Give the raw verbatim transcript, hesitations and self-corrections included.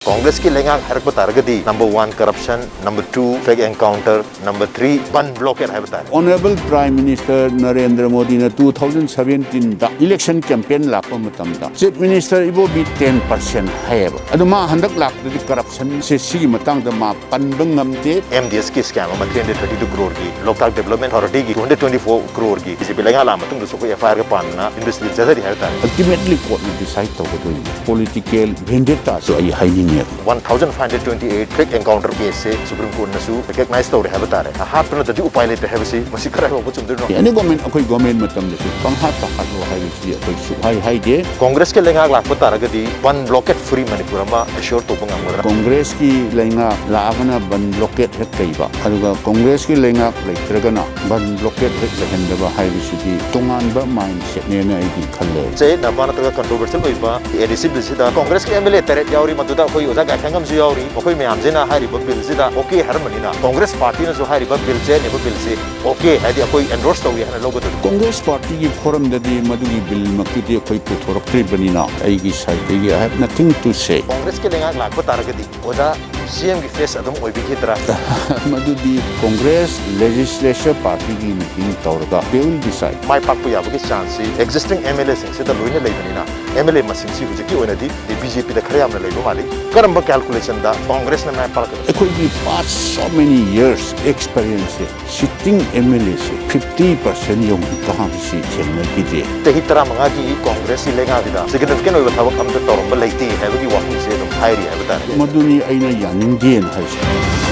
ꯀꯣꯡꯒ꯭ꯔꯦꯁꯀꯤ ꯂꯩꯉꯥꯛ ꯍꯥꯏꯔꯛꯄ ꯇꯥꯔꯒꯗꯤ number one corruption, number two fake encounter, number three bandh blockade ꯍꯥꯏꯕ ꯇꯥꯔꯦ꯫ Honourable Prime Minister Narendra Modina two thousand seventeen ꯗ election campaign ꯂꯥꯛꯄ ꯃꯇꯝꯗ Chief Minister ꯏꯕꯣꯕꯤ ten percent ꯍꯥꯏꯌꯦꯕ꯫ ꯑꯗꯨ ꯃꯥ ꯍꯟꯗꯛ ꯂꯥꯛꯄꯗꯗꯤ corruption ꯁꯦ ꯁꯤꯒꯤ ꯃꯇꯥꯡꯗ ꯃꯥ ꯄꯟꯕ ꯉꯝꯗꯦ꯫ M D S ꯀꯤ scam ꯑꯃ three hundred thirty two crore ꯒꯤ, Loktak Development Authority ꯒꯤ two hundred twenty four crore ꯒꯤ B J P ꯂꯩꯉꯥꯛ ꯂꯥꯛꯑ ꯃꯇꯨꯡꯗꯁꯨ ꯑꯩꯈꯣꯏ F I R ꯒ ꯄꯥꯟꯗꯅ investigate ꯆꯠꯊꯔꯤ ꯍꯥꯏꯕ ꯇꯥꯔꯦ꯫ Ultimately court ꯅ decide ꯇꯧꯒꯗꯣꯏꯅꯤ꯫ Political vendetta ꯁꯨ ꯑꯩ ꯍꯥꯏꯅꯤꯡꯉꯦ꯫ One thousand five hundred twenty eight fake encounter case ꯁꯦ Supreme Court ꯅꯁꯨ recognise ꯇꯧꯔꯦ ꯍꯥꯏꯕ ꯇꯥꯔꯦ꯫ ꯍꯥꯠꯄ ꯅꯠꯇ꯭ꯔꯗꯤ ꯎꯄꯥꯏ ꯂꯩꯇ꯭ꯔꯦ ꯍꯥꯏꯕꯁꯤ ꯃꯁꯤ ꯀꯗꯥꯏ ꯐꯥꯎꯕ ꯆꯨꯝꯗꯣꯏꯅꯣ? Any government, ꯑꯩꯈꯣꯏ government ꯃꯇꯝꯗꯁꯨ ꯄꯪꯍꯥꯠꯇ ꯍꯥꯠꯂꯣ ꯍꯥꯏꯕꯁꯤꯗꯤ ꯑꯩꯈꯣꯏ ꯁꯨꯛꯍꯥꯏ ꯍꯥꯏꯗꯦ꯫ ꯀꯣꯡꯒ꯭ꯔꯦꯁꯀꯤ ꯂꯩꯉꯥꯛ ꯂꯥꯛꯄ ꯇꯥꯔꯒꯗꯤ bandh blockade free ꯃꯅꯤꯄꯨꯔ ꯑꯃ assure ꯇꯧꯕ ꯉꯝꯒꯗ꯭ꯔꯥ? ꯀꯣꯡꯒ꯭ꯔꯦꯁꯀꯤ ꯂꯩꯉꯥꯛ ꯂꯥꯛꯑꯒꯅ bandh blockade ꯍꯦꯛ ꯂꯩꯕ, ꯑꯗꯨꯒ ꯀꯣꯡꯒ꯭ꯔꯦꯁꯀꯤ ꯂꯩꯉꯥꯛ ꯂꯩꯇ꯭ꯔꯒꯅ bandh blockade ꯍꯦꯛ ꯂꯩꯍꯟꯗꯕ ꯍꯥꯏꯕꯁꯤꯗꯤ ꯇꯣꯉꯥꯟꯕ mindset ꯅꯦꯅ ꯑꯩꯗꯤ ꯈꯜꯂꯦ꯫ ꯆꯌꯦꯠꯅꯕ ꯅꯠꯇ꯭ꯔꯒ controversial ꯑꯣꯏꯕ A D C bill ꯁꯤꯗ ꯀꯣꯡꯒ꯭ꯔꯦꯁꯀꯤ M L A ꯇꯔꯦꯠ ꯌꯥꯎꯔꯤ, ꯃꯗꯨꯗ ꯑꯩꯈꯣꯏ ꯑꯣꯖꯥ ꯒꯥꯏꯈꯥꯉꯝꯁꯨ ꯌꯥꯎꯔꯤ꯫ ꯃꯈꯣꯏ ꯃꯌꯥꯝꯁꯤꯅ ꯍꯥꯏꯔꯤꯕ bill ꯁꯤꯗ okay ꯍꯥꯏꯔꯝꯕꯅꯤꯅ ꯀꯣꯡꯒ꯭ꯔꯦꯁ party ꯅꯁꯨ ꯍꯥꯏꯔꯤꯕ bill, ꯆꯌꯦꯠꯅꯕ bill ꯁꯤ okay ꯍꯥꯏꯗꯤ ꯑꯩꯈꯣꯏ endorse ꯇꯧꯏ ꯍꯥꯏꯅ ꯂꯧꯒꯗꯣꯔꯤꯕ꯭ꯔꯥ? ꯀꯣꯡꯒ꯭ꯔꯦꯁ party ꯒꯤ forum ꯗꯗꯤ ꯃꯗꯨꯒꯤ bill ꯃꯛꯇꯨꯗꯤ ꯑꯩꯈꯣꯏ ꯄꯨꯊꯣꯔꯛꯇ꯭ꯔꯤꯕꯅꯤꯅ ꯑꯩꯒꯤ side ꯇꯒꯤ I have nothing to say꯫ ꯀꯣꯡꯒ꯭ꯔꯦꯁꯀꯤ ꯂꯩꯉꯥꯛ ꯂꯥꯛꯄ ꯇꯥꯔꯒꯗꯤ ꯑꯣꯖꯥ C M ꯒꯤ face ꯑꯗꯨꯝ ꯑꯣꯏꯕꯤꯈꯤꯗ꯭ꯔꯥ? ꯃꯗꯨꯗꯤ ꯀꯣꯡꯒ꯭ꯔꯦꯁ legislature party ꯒꯤ meeting ꯇꯧꯔꯒ they will decide꯫ ꯃꯥꯏ ꯄꯥꯛꯄ ꯌꯥꯕꯒꯤ chance ꯁꯤ existing M L A ꯁꯤꯡꯁꯤꯗ ꯂꯣꯏꯅ ꯂꯩꯕꯅꯤꯅ M L A ꯃꯁꯤꯡꯁꯤ ꯍꯧꯖꯤꯛꯀꯤ ꯑꯣꯏꯅꯗꯤ B J P ꯗ ꯈꯔ ꯌꯥꯝꯅ ꯂꯩꯕ ꯃꯥꯜꯂꯤ꯫ ꯀꯔꯝꯕ calculation ꯗ ꯀꯣꯡꯒ꯭ꯔꯦꯁꯅ ꯃꯥꯏ ꯄꯥꯛꯂꯛꯀꯗꯕ? ꯑꯩꯈꯣꯏꯒꯤ past so many years experience say sitting M L A say fifty percent ꯌꯧꯅ ꯀꯥꯕꯁꯤ ꯊꯦꯡꯅꯈꯤꯗꯦ꯫ ꯆꯍꯤ ꯇꯔꯥꯃꯉꯥꯒꯤ ꯀꯣꯡꯒ꯭ꯔꯦꯁꯀꯤ ꯂꯩꯉꯥꯛꯁꯤꯗ significant ꯑꯣꯏꯕ ꯊꯕꯛ ꯑꯝꯇ ꯇꯧꯔꯝꯕ ꯂꯩꯇꯦ ꯍꯥꯏꯕꯒꯤ ꯋꯥꯐꯝꯁꯦ ꯑꯗꯨꯝ ꯍꯥꯏꯔꯤ ꯍꯥꯏꯕ ꯇꯥꯔꯦ꯫ ꯃꯗꯨꯅꯤ ꯑꯩꯅ ꯌꯥꯅꯤꯡꯗꯦꯅ ꯍꯥꯏꯁꯦ꯫